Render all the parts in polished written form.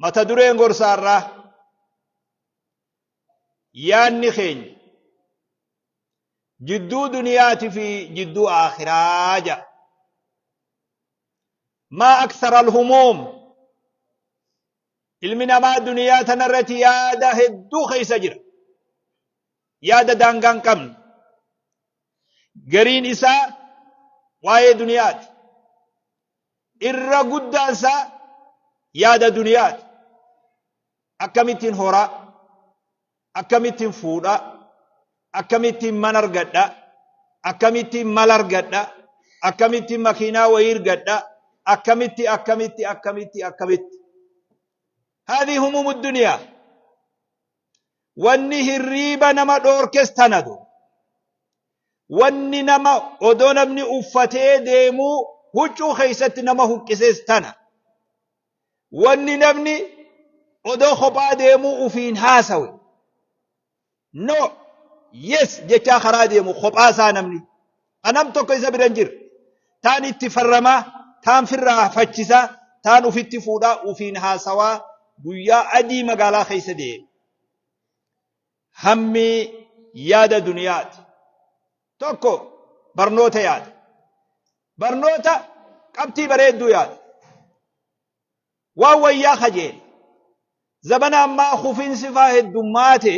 Mata dureen gorsaa irraa yaanni keenya jidduu duniyaati fi jidduu aakhiraa jedha. Maa akthara alhumuum, ilmi namaa duniyaa tanarratti yaada hedduu keessa jira. Yaada daangaa hin qabne. Gariin isaa waa'ee duniyaati. Irra guddaan isaa yaada duniyaati. Akkamittiin horaa, akkamittiin fuudhaa, akkamittiin mana argadha, akkamittiin mala argadha, akkamittiin makiinaa wayii argadha, akkamitti akkamitti akkamitti akkamitti. Haadhi humumu duniyaa. Wanni hirriiba nama dhoorkes tanatu. Wanni nama odoo namni uffatee deemuu huccuu keessatti nama huqqises tana. Wanni namni odoo kophaa deemuu ufiin haasawe. No, yes jechaa karaa deemu kophaa isaa namni. Anam tokko isa bira hin jirre. Taan itti farramaa, taan firraa fachisaa, taan ufitti fuudhaa ufiin haasawaa guyyaa adii magaalaa keessa deema. Hammi yaada duniyaati. Tokko barnoota yaada. Barnoota qabxii bareedduu yaada. Waan wayyaa kajeela. Zabana ammaa kufinsi faa heddummaate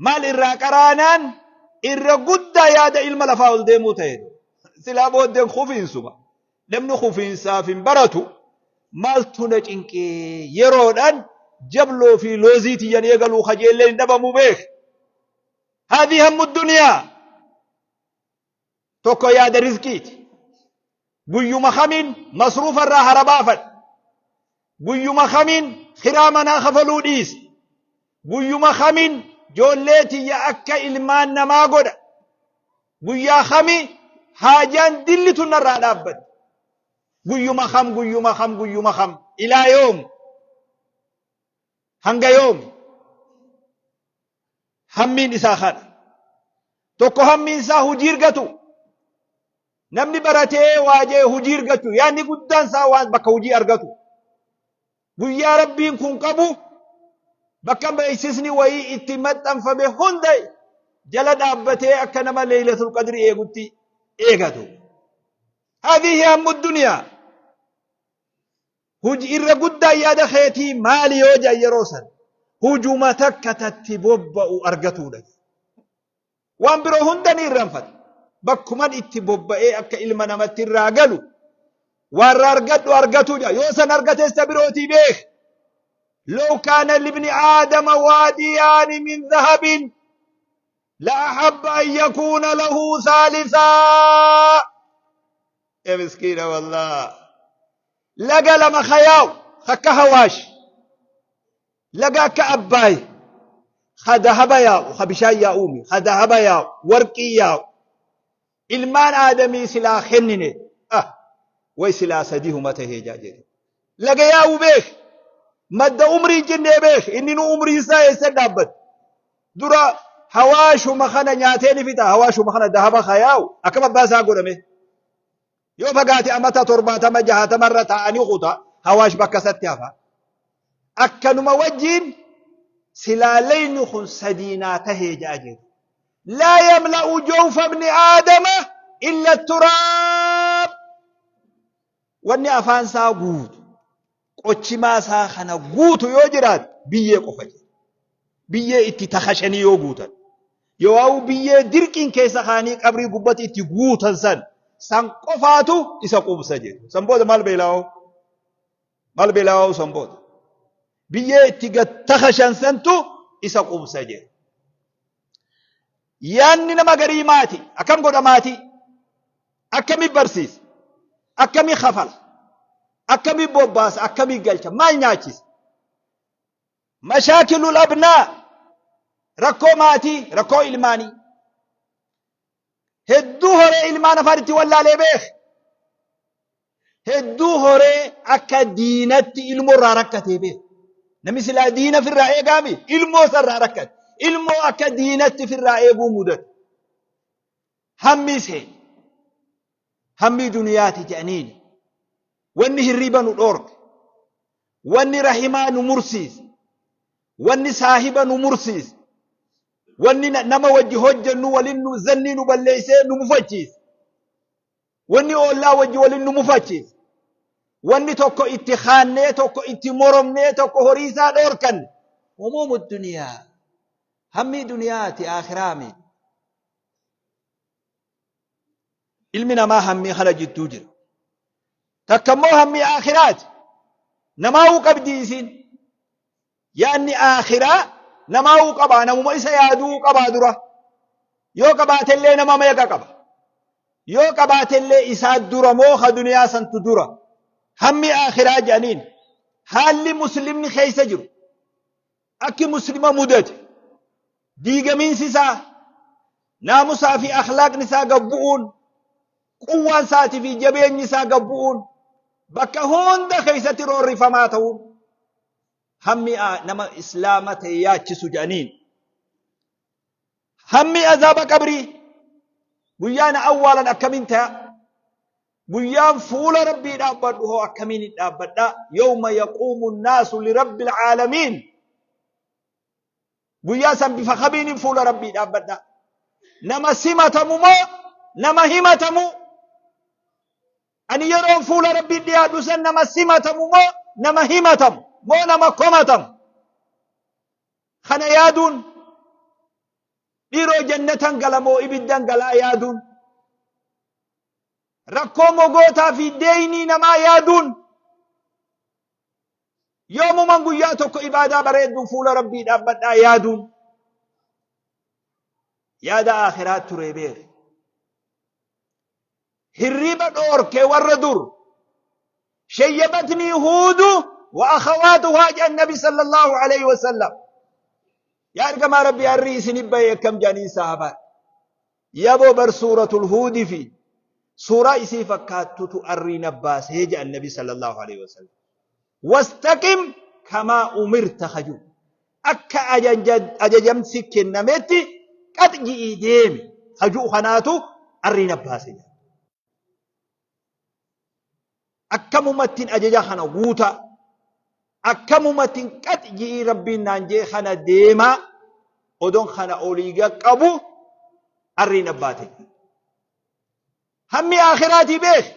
maal irraa qaraanaan irra guddaa yaada ilma lafaa ol deemuu ta'e. Silaa booddeen kufiinsuma. Namni kufiinsaaf hin baratu maaltu na cinqee yeroodhaan jabloo fi loozii tiyyan eegaluu kajeellee hin dhabamu beek. Haadhi hammu duniyaa. Tokko yaada rizqiiti. Guyyuma kamiin masruufa irraa hara baafadha. Guyyuma kamiin kiraa manaa kafaluu dhiisa. Guyyuma kamiin joollee tiyya akka ilmaan namaa godha. Guyyaa kami haajaan dilli tun narraa dhaabbatti. Guyyuma kam guyyuma kam guyyuma kam ilaa yoom hanga yoomi hammiin isaa kana. Tokko hammiin isaa hojii argatu. Namni baratee waa jee hojii argachuu yaadni guddaan isaa waan bakka hojii argatu. Guyyaa Rabbiin kun qabu bakka beeksisni wayii itti maxxanfame hunda jala dhaabbatee akka nama leeylatul qadri eegutti eegatu. Haadhihi hammu duniyaa. Huji irra guddaan yaada keetii maali yoo jedhan yeroo san hujuma takka tatti bobba'u argatuudha. Waan biroo hunda ni irraanfata. Bakkuman itti bobba'ee akka ilma namatti irraa galu waan irraa argadhu argatuu jira. Yoo san argates ta birootii beek. Law kaana libni aadama waadiyaani min dhahabin la ahabba an yakuuna lahu saalisaa. Ya miskiina wallah. Laga lama kayaa'u akka hawaash. Laga akka Abbaay ka dahaba yaa'u, ka bishaan yaa'uumi, ka dahaba yaa'u, warqii yaa'u. Ilmaan Aadamii silaa kennine, ah, way silaa sadihuma tahee jaa jedhe. Laga yaa'u beek, madda umrii hin jennee beek, inni nu umriin isaa eessa dhaabbate. Dura hawaashuma kana nyaatee ni fixa, hawaashuma kana dahaba ka yaa'u, akkam abbaa isaa godhame. Yoo fagaate amata 70 60 irra taa'anii kuta hawaash bakka isatti hafa. Akkanuma wajjiin silaa layni kun sadii naa tahee ja'a jedhu. Laa yamla'u jawfa ibni aadama illa turaab. Wanni afaan isaa guutu qochimaa isaa kana guutu yoo jiraate biyyee qofa jedha. Biyyee itti takashanii yoo guutan. Yoo biyyee dirqiin keessa kaanii qabrii gubbatti itti guutan san san qofaatu isa quubsa jedhu. San booda maal beelaa'oo? Maal beelaa'oo san booda? Biyyee itti gad takashan santu isa quubsa jedhu. Yaanni nama garii maati. Akkam godha maatii? Akkami barsiisa? Akkami kafala? Akkami bobbaasa? Akkami galcha? Maal nyaachisa? Mashaakilul abnaa rakkoo maatii, rakkoo ilmaanii. Hedduu horee ilmaan afaan itti wallaalee beek. Hedduu horee akka diinatti ilmoo irraa rakkatee beek. Namni silaa diina firraa eegaami ilmoo isarraa rakkate. Ilmoo akka diinatti firraa eeguu mudate. Hammi seeni. Hammii duniyaati jedhaniini. Wanni hirriiba nu dhoorke. Wanni rahimaa nu mursiise, wanni saahiba nu mursiise, wanni nama wajji hojjennu walin nu zannii nu balleessee nu mufachiise, wanni oollaa wajji walin nu mufachiise, wanni tokko itti kaannee tokko itti moromnee tokko horii isaa dhoorkanne. Humuumu duniyaa hammii duniyaati aakhiraa miti. Ilmi namaa hammii kana jidduu jira. Takka immoo hammii aakhiraati. Namaawuu qabdi isiin. Yaanni aakhiraa namaawuu qabaa namuma isa yaaduu qabaa dura. Yoo qabaatellee nama meeqa qaba? Yoo qabaatellee isaa dura moo ka duniyaa santu dura? Hammi aakhiraa jedhaniin haalli muslimni keessa jiru akki muslima mudate diigamiinsi isaa naamusaa fi akhlaaqni isaa gad bu'uun quwwaan isaatii fi jabeenyi isaa gad bu'uun bakka hunda keessatti roorrifamaa ta'uun hammi nama islaama ta'e yaachisu jedhaniin. Hammi azaaba qabrii guyyaa na awwaalan akkamiin ta'a? Guyyaan fuula Rabbii dhaabbadhu hoo akkamiin hin dhaabbadha? Yawma yaquumu nnaasu lirabbil caalamiin. Guyyaa san bifa kamiinin fuula Rabbii dhaabbadha? Nama simatamu moo nama himatamu? Ani yeroon fuula Rabbii dhiyaadhu san nama simatamu moo nama himatamu moo nama komatamu? Kana yaaduun dhiiroo jannatan gala moo ibiddan galaa yaaduun rakkoo mogootaa fi deeynii namaa yaaduun yoomuman guyyaa tokko ibaadaa bareedduu fuula Rabbii dhaabbadhaa yaaduun yaada aakhiraa ture beeke. Hirriba dhoorke warra dur. Shayyabatnii huudu wa akhawaatuhaa jedhan nabi sallallahu alayhi wa sallam. Yaa ergamaa Rabbii harrii isin bahe akkam jedhaniin sahabaan. Yaboo bar suuratul huudi fi suuraa isii fakkaattutu arrii na baasee jedhan nabi sallallahu alayhi wa sallam. Wastaqim kamaa umirta kaju. Akka ajajamsi kennametti qax ji'ii deemi kaju kanaatu arrii na baase jedhan. Akkamumattiin ajaja kana guutaa akkamumattiin qax ji'ii rabbiin naan jee kana deemaa odon kana olii qaqqabu arrii na baate. Hammi aakhiraatii beeki.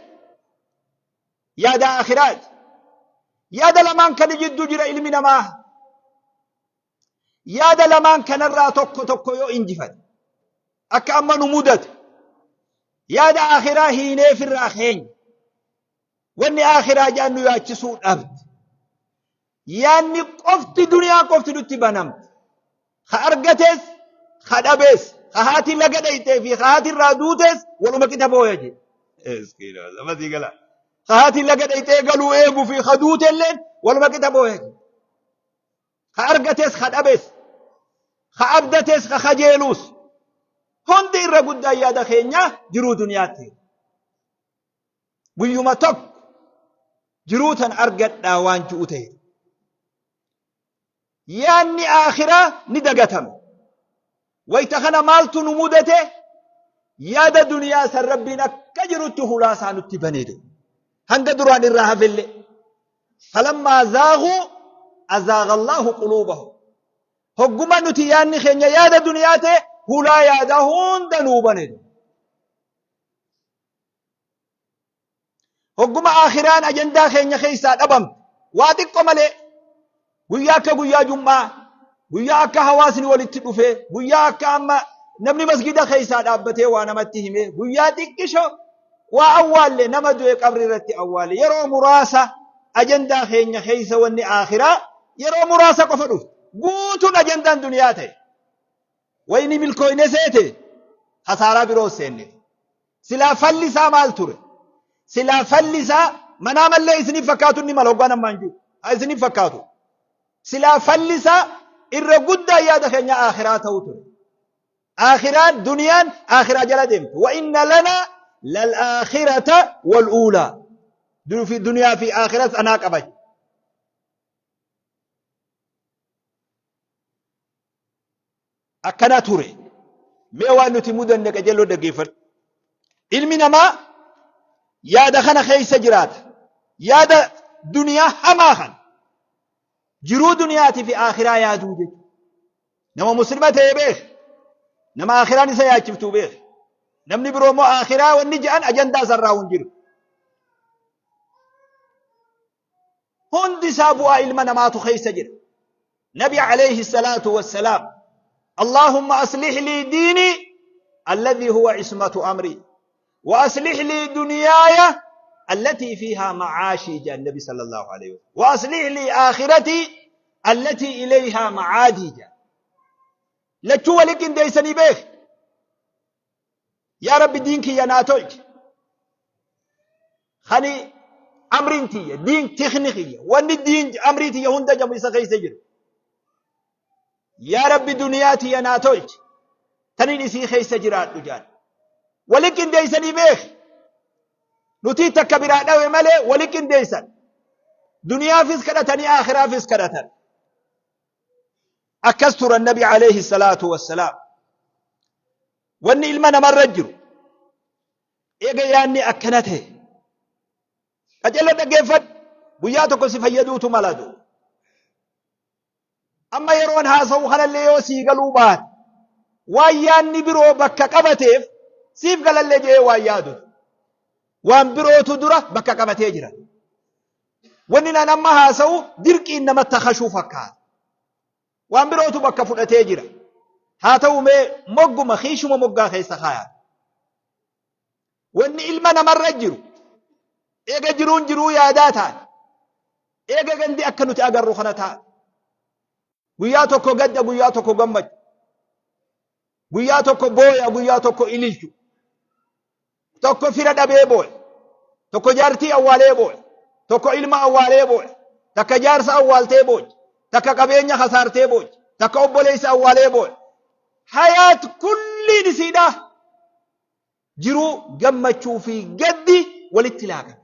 Yaada aakhiraati. Yaada lamaan kana jidduu jira ilmi namaa. Yaada lamaan kanarraa tokko tokko yoo injifate akka amma nu mudate yaada aakhiraa hiinee firraa keenya wanni aakhiraa jedhan nu yaachisuu dhabde. Yaanni qofti duniyaa qofti nutti banamte. Ka argates ka dhabees ka haati laga dhayxee fi ka haati irraa duutes waluma qixa booya jedhe. Ka haati laga dhayxee galuu eegu fi ka duutelleen waluma qixa booya jedhe. Ka argates ka dhabes ka abdates ka kajeeluus hundi irra guddaan yaada keenya jiruu duniyaatti. Guyyuma tokko jiruu tan argadhaa waan ju'u ta'e. Yaanni aakhiraa ni dagatame. Wayta kana maaltu nu mudate? Yaada duniyaa san Rabbiin akka jirutti hulaa isaa nutti banee jiru. Hanga duraan irraa hafellee. Falammaa zaaguu azaaga Allaahu quluubahum. Hogguma nuti yaanni keenya yaada duniyaa ta'e hulaa yaada hunda nuu bane jiru. Hogguma aakhiraan ajandaa keenya keessaa dhabamte waa xiqqo malee guyyaa akka guyyaa jum'aa guyyaa akka hawaasni walitti dhufee guyyaa akka amma namni masgida keessaa dhaabbatee waa namatti himee guyyaa xiqqisho waa awwaalle nama du'e qabri irratti awwaalle yeroo muraasa ajandaa keenya keessa wanni aakhiraa yeroo muraasa qofa dhufte guutuun ajandaan duniyaa ta'e wayni milkooyne seete hasaaraa biroo seenne. Silaa falli isaa maal ture? Silaa falli isaa manaa mallee isiniif fakkaatu ni mala hoggaan ammaan jiru. Haa isiniif fakkaatu. Silaa falli isaa irra guddaa yaada keenya aakhiraa ta'uu ture. Aakhiraan duniyaan aakhiraa jala deemte. Wa inna lana lal aakhirata wal uulaa. Duniyaa fi aakhiras anaa qaba. Akkana ture. Mee waan nuti mudanne qajeeloo dhaggeeffadhu. Ilmi namaa yaada kana keessa jiraata. Yaada duniyaa hamaa kana. Jiruu duniyaatii fi aakhiraa yaaduu jechuudha. Nama muslima ta'e beek. Nama aakhiraan isa yaachiftuu beek. Namni biroo immoo aakhiraa wanni je'an ajandaa isarraa hin jiru. Hundi isaa bu'aa ilma namaatu keessa jira. Nabi alayhi salaatu wassalaam Allahumma aslih lii diinii alladhii huwa ismatu amrii wa aslih lii duniyaaya allatii fiihaa macaashii jedhan Nabi sallallahu alayhi wa sallam wa aslih lii aakhiratii allatii ilayhaa macaadii jedhan. Lachuu wali qindeessanii beek. Yaa Rabbi diin kiyya naa tolchi. Kani amriin tiyya diin tikni kiyya wanni diin amrii tiyya hunda jamu isa keessa jiru. Yaa Rabbi duniyaa tiyya naa tolchi. Tanin isii keessa jiraadhu jaan. Wali qindeessanii beek. Nutii takka biraa dhawe malee wali qindeessan. Duniyaafis kadhatanii aakhiraafis kadhatan. Akkas turan Nabi alayhi salaatu wassalaam. Wanni ilma namarra jiru eega yaanni akkana ta'e qajeello dhaggeeffadhu guyyaa tokko si fayyaduutu malatu. Amma yeroon haasa'u kanallee yoo sii galuu baate waan yaanni biroo bakka qabateef siif galallee jedhee waan yaadu waan birootu dura bakka qabatee jira. Wanni naan amma haasa'u dirqiin namatti hashuu fakkaata. Waan birootu bakka fudhatee jira. Haa ta'u mee mogguma kiishuma moggaa keessa kaayaa. Wanni ilma namarra jiru eega jiruun jiruu yaadaa taate eega gandi akka nuti agarru kana taate guyyaa tokko gadda guyyaa tokko gammachu guyyaa tokko booya guyyaa tokko ililchu Tokko fira dhabee booya. Tokko jaartii awwaalee booya. Tokko ilma awwaalee booya. Takka jaarsa awwaaltee boochi. Takka qabeenya kasaartee boochi. Takka obboleessa awwaalee booya. Hayaat kulliin isiidha. Jiruu gammachuu fi gaddi walitti laaqame.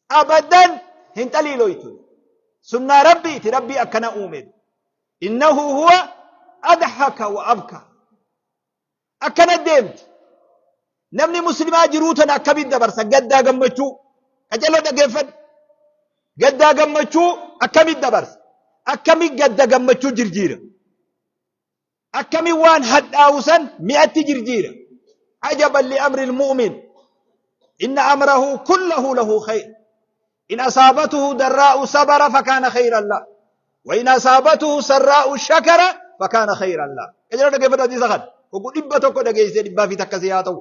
Abadan hin xaliiloytu. Sunnaa Rabbiiti Rabbii akkana uume. Innahu huwa adhaka wa abka. Akkana deemti. Namni muslimaa jiruu tana akkamitti dabarsa? Gaddaa gammachuu. Qaceloo dhaggeeffadhu. Gaddaa gammachuu akkamitti dabarsa? Akkamitti gadda gammachuu jirjiira? Akkamitti waan hadhaa'u san mi'atti jirjiira? Ajaban li amri mu'min. Inna amrahu kullahu lahu khayr. In asaabatuhu darraa'u sabara fakaana khayran la. Wa in asaabatuhu sarraa'u shakara fakaana khayran la. Qajeeloo dhaggeeffadhu hadiisa kana. Hogguu 100 dhageessee dhibbaa fi takka si haa ta'u.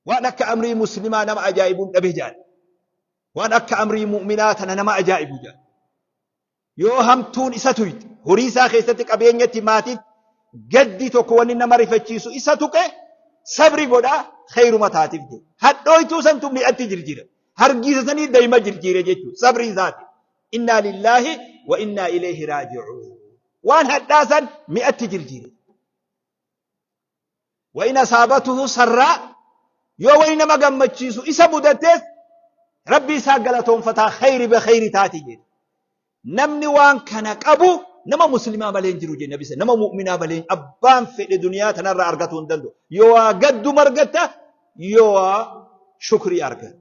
Waan akka amrii muslimaa nama ajaa'ibuun dhabe jaal. Waan akka amrii mu'minaa tana nama ajaa'ibu jaal. Yoo hamtuun isa tuyxe horii isaa keessatti qabeenyatti maatiitti gaddi tokko wanni nama rifachiisu isa tuqe sabri godha khayruma taatiif jedhe. Hadhooytuu santu mi'atti jirjira. Hargiisa sanii dayma jirjiire jechuudha sabrii isaati. Innaa lillaahi wa innaa ilayhi raaji'uun. Waan hadhaa san mi'atti jirjiire. Wa in asaabatuhu sarraa yoo wani nama gammachiisu isa mudatees rabbii isaa galatoonfataa khayri be khayri taati jedhe. Namni waan kana qabu nama muslimaa malee hin jiru jedhe nabi nama mu'minaa malee abbaan fedhe duniyaa tanarra argatuu hin danda'u. Yoo waa gadduma argatta yoo waa shukrii argatta.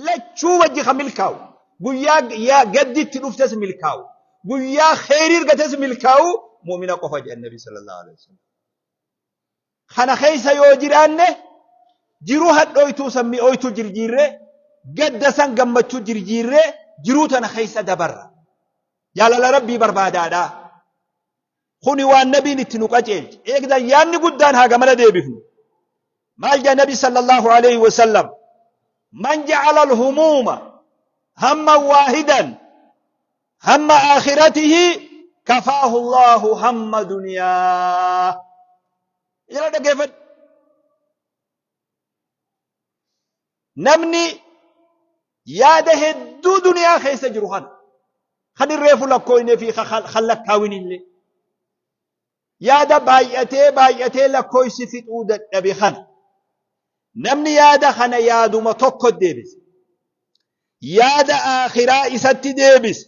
Lachuu wajji kan milkaa'u guyyaa yaa gaddi itti dhuftes milkaa'u guyyaa kheyrii argates milkaa'u mu'mina qofa jedhan nabi sallallahu alaihi wasallam. Kana keessa yoo jiraanne jiruu hadhooytuu san mi'ooytuu jirjiirree gadda san gammachuu jirjiirree jiruu tana keessa dabarra. Jaalala rabbii barbaadaadha. Kuni waan nabiin itti nu qaceelche. Eegdan yaadni guddaan haa gamana deebifnu. Maal jedha nabi sallallahu alaihi wasallam? Man ja'ala al-humuuma hamman waahidan hamma aakhiratihi kafaahu Allahu hamma duniyaa. Jala dhaggeeffadhu. Namni yaada hedduu duniyaa keessa jiru kana kan irreefu lakkooyne fi kan lakkaawin illee yaada baay'atee baay'atee lakkooysi fixuu dadhabe kana namni yaada kana yaaduma tokko deebise yaada aakhiraa isatti deebise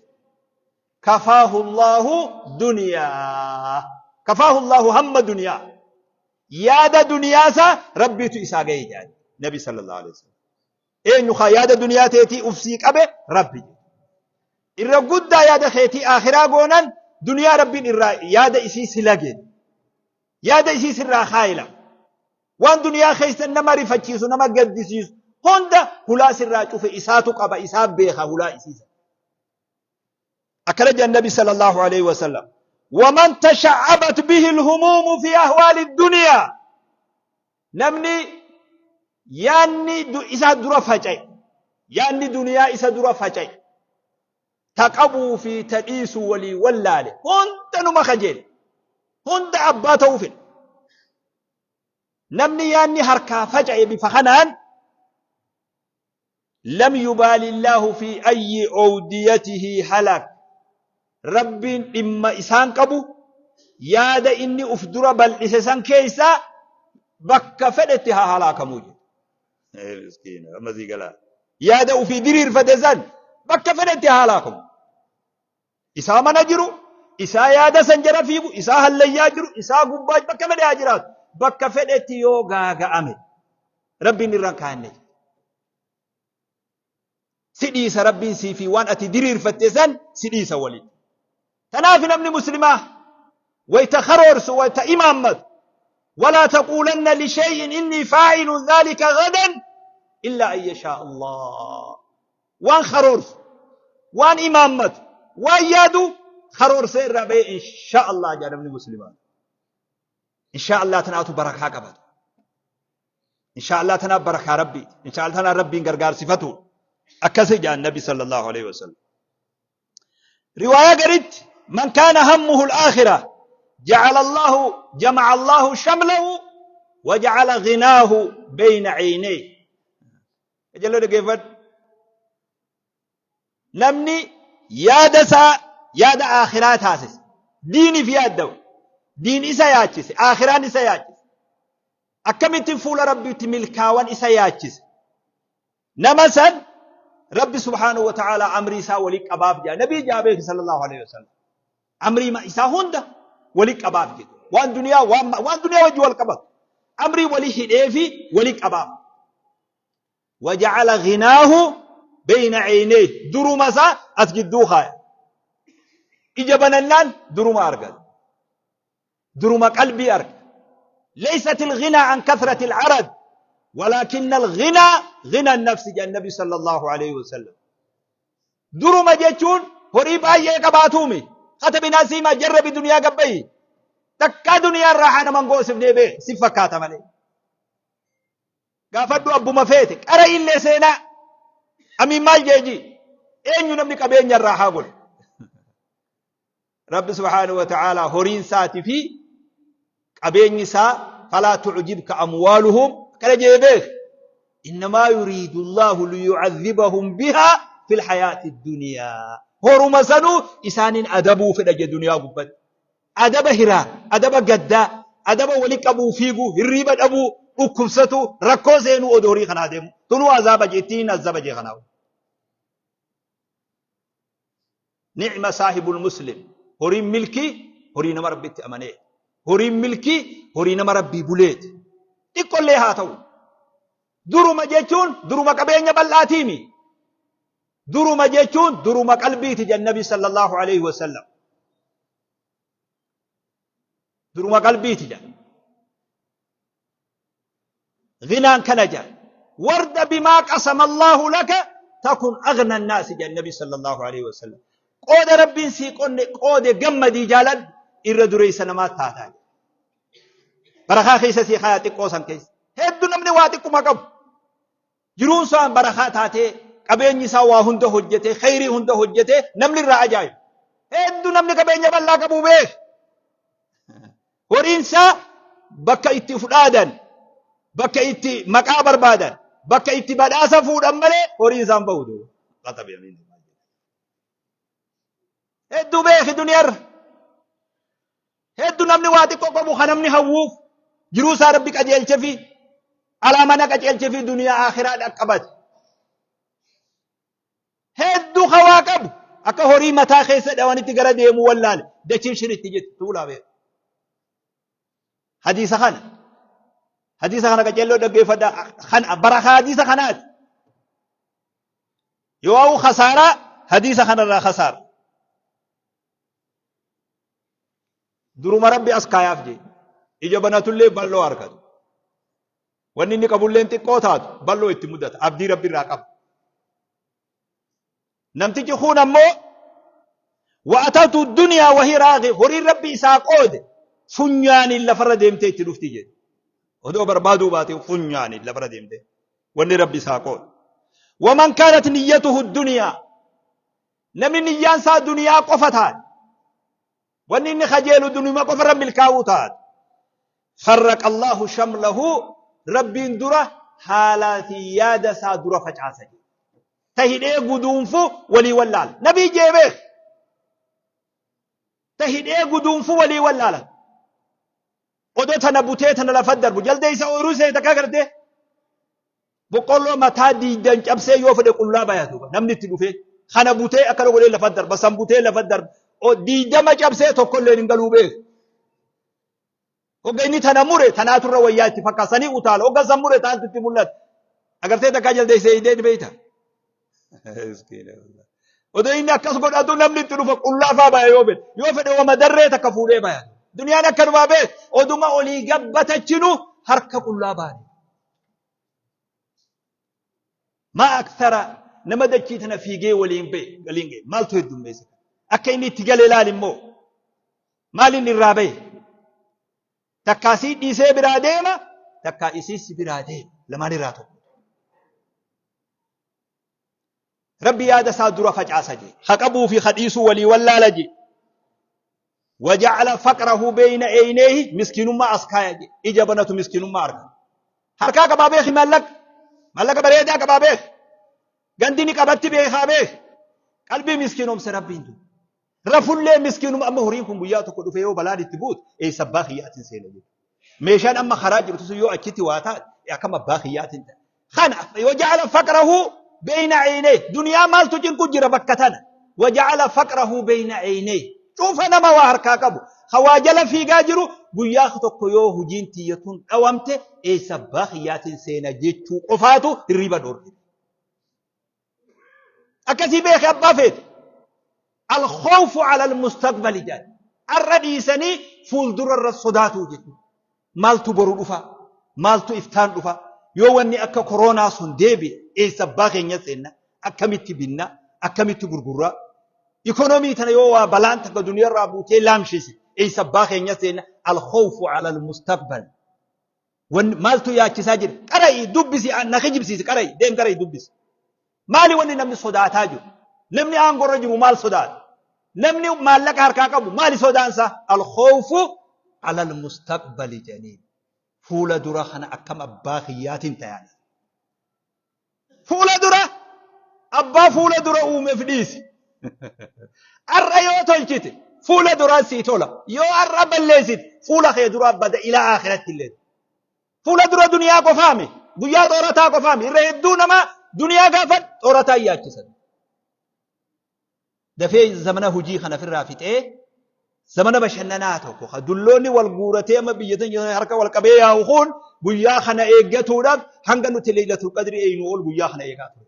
kafaahu Allaahu duniyaa kafaahu Allaahu hamma duniyaa yaada duniyaa isaa rabbiitu isaa gahe jedhan nabi sallallahu alaihi wasallam eenyu kaa yaada duniyaa teetii ufsii qabe rabbi. Irra guddaa yaada keetii aakhiraa goonan duniyaa Rabbiin irraa yaada isii si lageen. Yaada isii sirraa kaayila. Waan duniyaa keessa nama rifachiisu nama gaddisiisu hunda hulaa sirraa cufe isaatu qaba isaa beeka hulaa isiisa. Akkana jedhan Nabi sallallahu alaihi wasallam. Waman tasha'abat bihi alhumuumu fi ahwaali duniyaa. Namni yaanni isa dura faca'e, yaanni duniyaa isa dura faca'e, ta qabuu fi ta dhiisu walii wallaale, hunda numa kajeele, hunda abbaa ta'uu fedha. Namni yaanni harkaa faca'e bifa kanaan lam yubaali Allaahu fi ayyi owdiyatihi halak Rabbiin dhimma isaan qabu yaada inni uf dura bal'ise san keessaa bakka fedhetti haa halaakamuu jedhe. Miskiina amma sii galaa. Yaada ufii diriirfate san bakka fedhetti haa halaakamu. Isaa mana jiru, isaa yaada san jala fiigu, isaa hallayyaa jiru, isaa gubbaa bakka fedhe haa jiraatu. Bakka fedhetti yoo gaaga'ame Rabbiin irra hin kaa'anne. Si dhiisa Rabbiin sii fi waan ati diriirfatte san si dhiisa waliin. Tanaaf namni muslimaa wayta karoorsu wayta imaammatu walaa taquulanna lishay'in innii faa'ilun dhaalika gadan illaa an yashaa Allah. Waan karoorsu, waan imaammatu, waan yaadu karoorsee irraa ba'ee inshaa Allah jedha namni muslimaa. Inshaa Allah tanaatu barakaa qabatu. Inshaa Allah tanaaf barakaa Rabbiiti. Inshaa Allah tanaan Rabbiin gargaarsifatu. Akkasi jedhan Nabi sallallahu alaihi wasallam. Riwaayaa garitti man kaana hammuhu al-aakhira ja'ala Allahu jama'a Allahu shamlahu wa ja'ala ghinaahu bayna 'aynayhi. Qajeeloo dhaggeeffadhu. Namni yaada isaa yaada aakhiraa taasise. Diiniif yaadda'u. Diin isa yaachise. Aakhiraan isa yaachise. Akkamittiin fuula Rabbiitti milkaawan isa yaachise. Nama san Rabbi subhaanahu wa ta'aalaa amrii isaa walii qabaaf jedha. Nabii jaa beeki sallallahu alaihi wasallam. Amrii isaa hunda walii qabaaf jedha. Waan duniyaa waan duniyaa wajji wal qabatu. Amrii walii hidhee fi walii qabaaf. Waja'ala ghinaahu beyna ceyneyh duruma isaa as jidduu kaaya. Ija banannaan duruma argata. Duruma qalbii arga. Leysat ilghinaa an kathrati il'arad walaakinna alghinaa ghina nafsi jedhan nabi sallallahu alayhi wasallam. Duruma jechuun horii baay'ee qabaatuumi. Katabi nasiima jarrabi duniyaa gabbayi. Takkaa duniyaa irraa naman goosifnee bee si fakkaata malee. Gaafadhu abbuma feete qara illee seenaa amiin maal jeeji eenyu namni qabeenya irraa haa godhu. Rabbi subhaanahu wa ta'aalaa horiin isaatii fi qabeenyi isaa falaa tu'jibka amwaaluhum akkana jee beek. Innamaa yuriidu Allaahu liyu'adhibahum bihaa fil hayaati duniyaa. Horuma sanuu isaaniin adabuu fedha jee duniyaa gubbatti. Adaba hiraa, adaba gaddaa, adaba wali qabuu fiiguu, hirriiba dhabuu, dhukkubsatuu, rakkoo seenuu odoo horii kanaa deemu. Tunuu azaaba jee ittiin azaba jee kanaaf. Ni'ma saahibul muslim. Horiin milkii horii nama rabbitti amanee. Horiin milkii horii nama rabbii buleeti. Xiqqollee haa ta'u. Duruma jechuun duruma qabeenya bal'aatiimi. Duruma jechuun duruma qalbiiti jedhan Nabi sallallahu alaihi wasallam. Duruma qalbiiti jedhan. Ghinaan kana jedhan. Warda bimaa qasama Allahu laka takun aghna annaasi jedhan Nabi sallallahu alaihi wasallam. Qooda Rabbiin sii qonne qoode gammadii jaaladhu irra dureessa namaa taataa. Barakaa keessa sii kaayaa xiqqoo san keessa. Hedduu namni waa xiqquma qabu. Jiruun isaa barakaa taatee qabeenyi isaa waa hunda hojjetee kheyrii hunda hojjetee namni irraa ajaa'ibu. Hedduu namni qabeenya bal'aa qabu beek. Horiin isaa bakka itti fudhaadan, bakka itti maqaa barbaadan, bakka itti badhaasa fuudhan malee horiin isaan bahu. Hedduu beeki duniyaarra. Heddu namni waa xiqqoo qabu kan namni hawwuuf jiruu isaa rabbi qajeelchefi alaa mana qajeelchefi duniyaa akhiraa dhaqqabate. Heddu ka waa qabu akka horii mataa keessa dhawanitti gara deemu wallaale dachiin shiritti jetti tuulaa beeku. Hadiisa kana hadiisa kana qajeelloo dhaggeeffadha kan barakaa hadiisa kanaati. Yoo khasaaraa Hadiisa kanarraa kasaara. Duruma Rabbi as kaayaaf jee. Ija banatullee bal'oo argatu. Wanni inni qabulleen xiqqoo taatu bal'oo itti mudata. Abdii Rabbi irraa qaba. Namtichi kun ammoo wa'atatu duniyaa wahii raaqi horiin Rabbi isaa qoode funyaaniin lafarra deemtee itti dhufti jedhe. Odoo barbaaduu baate funyaaniin lafarra deemtee wanni Rabbi isaa qoode. Waman kaanat niyyatuhu duniyaa namni niyyaan isaa duniyaa qofa taate wanni inni kajeelu duniyuma qofa irra milkaa'uu taate farraqa Allahu shamlahu Rabbiin dura haalaa fi yaada isaa dura facaasa jedhe. Ta hidhee guduunfu walii wallaala. Nabii jee beek. Ta hidhee guduunfu walii wallaala. Odoo tana butee tana lafa darbu jaldeessa ooyiruu see takka gartee boqqolloo mataa diidan cabsee yoo fedhe qullaa baya duuba namni itti dhufee kana butee akkana godhee lafa darba san butee lafa darba diidama cabsee tokkollee hin galuu beeku. Hogga inni tana mure tanaatu irra wayyaa itti fakkaata sanii utaala hogga san mure taantu itti mul'ata. Agartee takkaa jaldeessee hidhee ni beeyta. Odoo inni akkas godhatu namni itti dhufa qullaa faa baya yoo fedhe. Yoo fedhe wama darree takka fuudhee baya. Duniyaan akkanumaa beek oduma olii gabbatachinu harka qullaa baane. Maa akthara nama dachii tana fiigee waliin ba'e galiin ga'e maaltu heddummeesse akka inni itti gale ilaali immoo maal inni irraa ba'e takkaa sii dhiisee biraa deema takkaa isii si biraa deema lamaan irraa tokko. Rabbi yaada isaa dura facaasa jee ha qabuu fi ha dhiisuu walii wallaala jee waja'ala faqrahu beeyna eeyneehi miskiinummaa as kaaya jee ija banatu miskiinummaa arga harkaa qabaa beeki maallaqa maallaqa bareedaa qabaa beeki gandi ni qabatti beekaa beeki qalbii miskiinoomse rabbiin du rafullee miskiinuma amma horiin kun guyyaa tokko dhufee yoo balaan itti buute eessa abbaa kiyyaatiin seena jedhu Meeshaan amma karaa jirtu sun yoo achitti waa taate akkam abbaa kiyyaatiin ta'a. Kana waja'ala faqrahu beeyna ceynee duniyaa maaltu cinqu jira bakka tana waja'ala faqrahu beeyna ceynee cufa nama waa harkaa qabu hawaa jala fiigaa jiru guyyaa tokko yoo hujiin tiyya tun dhawamte eessa abbaa kiyyaatiin seena jechuu qofaatu hirriba dhoorge. Akkasii beeke abbaa feete. Alkhawfu ala almustaqbali jedhan. Arra dhiisanii fuuldura irra sodaatuu jechuudha. Maaltu boru dhufa? Maaltu iftaan dhufa? Yoo wanni akka koroonaa sun deebi'e eessa abbaa keenya seenna? Akkamitti binna? Akkamitti gurgurra? Ikonomii tana yoo waa balaan takka duniyaarraa buutee laamshise eessa abbaa keenya seenna? Alkhawfu ala almustaqbal. Wanni maaltu yaachisaa jira? Qara'i dubbisi na kijibsiisi qara'i deem qara'i dubbisi. Maali wanni namni sodaataa jiru? Namni aangorra jiru maal sodaata? Namni maallaqa harkaa qabu maali sodaansa? Alkhawfu alal mustaqbali jedhaniin. Fuula dura kana akkam abbaa kiyyaatiin tayaani. Fuula dura abbaa fuula dura uumeef dhiisi. Har'a yoo tolchite fuula duraa sii tola. Yoo har'a balleessite fuula kee duraa bada ilaa aakiratti illee. Fuula dura duniyaa qofaami. Guyyaa xoorataa qofaami. Irra hedduu namaa duniyaa gaafa xoorataa yaachisan. Dafee zamana hujii kana ofirraa fixee zamana bashannanaa tokko ka dulloonni wal guuratee amma biyya teenya harka wal qabee yaa'u kun guyyaa kana eeggatuudhaaf hanga nuti leeylatul qadri eeynu ol guyyaa kana eegaa ture.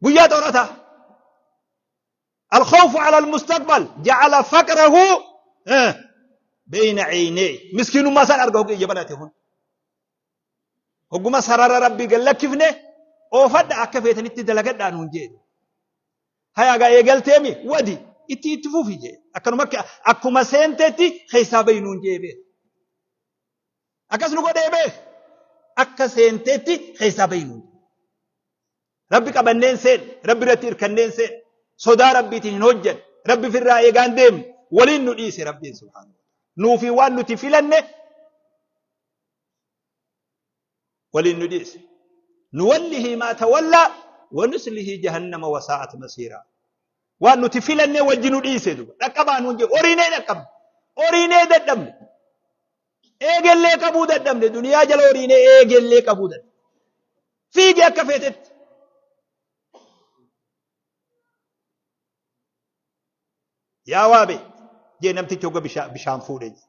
Guyyaa xoorataa. الخوف على المستقبل جعل فقره بين عينيه مسكين ما سان أرجوك إجابته هون Hogguma sarara Rabbii gad lakkifne oofadha akka feetanitti dalagadhaa nuun jee. Hayaa gaa eegalteemi wadi itti itti fufi jee. Akkanuma akkuma seentetti keessaa bahi nuun jee beek. Akkas nu godhee beek. Akka seentetti keessaa bahi nuun jee. Rabbi qabanneen seen, Rabbi irratti irkanneen seen, sodaa Rabbiitiin hin hojjanne, Rabbi firraa eegaan deemne, waliin nu dhiise Rabbiin subhaanahu wa ta'ala. Nuufi waan nuti filanne waliin nu dhiise. Nuwallihi maa tawallaa wa nuslihi jahannama wa saa'at masiiraa. Waan nuti filanne wajji nu dhiise duba. Dhaqqabaa nuun jedhe horiinee dhaqqabne. Horiinee dadhabne. Eegellee qabuu dadhabne. Duniyaa jala horiinee eegellee qabuu dadhabne. Fiigi akka feetetti. Yaa waabe jee namtichi hogga bishaan fuudhe jee.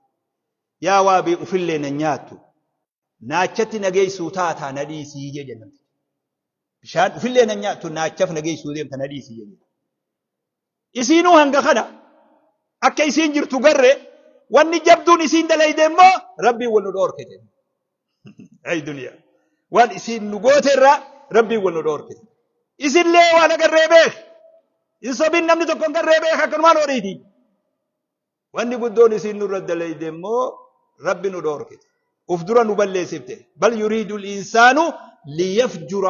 Yaa waabee ufillee nan nyaattu naachatti na geessuu taataa na dhiisii jee jedhe namtichi. Bishaan ufillee nan nyaattu naachaf na geessuu deemta na dhiisi jedhe. Isiinuu hanga kana akka isiin jirtu garre wanni jabduun isiin dalayde immoo Rabbiin wal nu dhoorkite. Ay duniyaa. Waan isiin nu goote irraa Rabbiin wal nu dhoorkite. Isinlee waan agarree beek. Hin sobin namni tokko hin garree beek akkanumaan horiiti. Wanni guddoon isiin nurra dalayde immoo Rabbi nu dhoorkite. Uf dura nu balleessifte. Bal yuriidu insaanu liyafjura.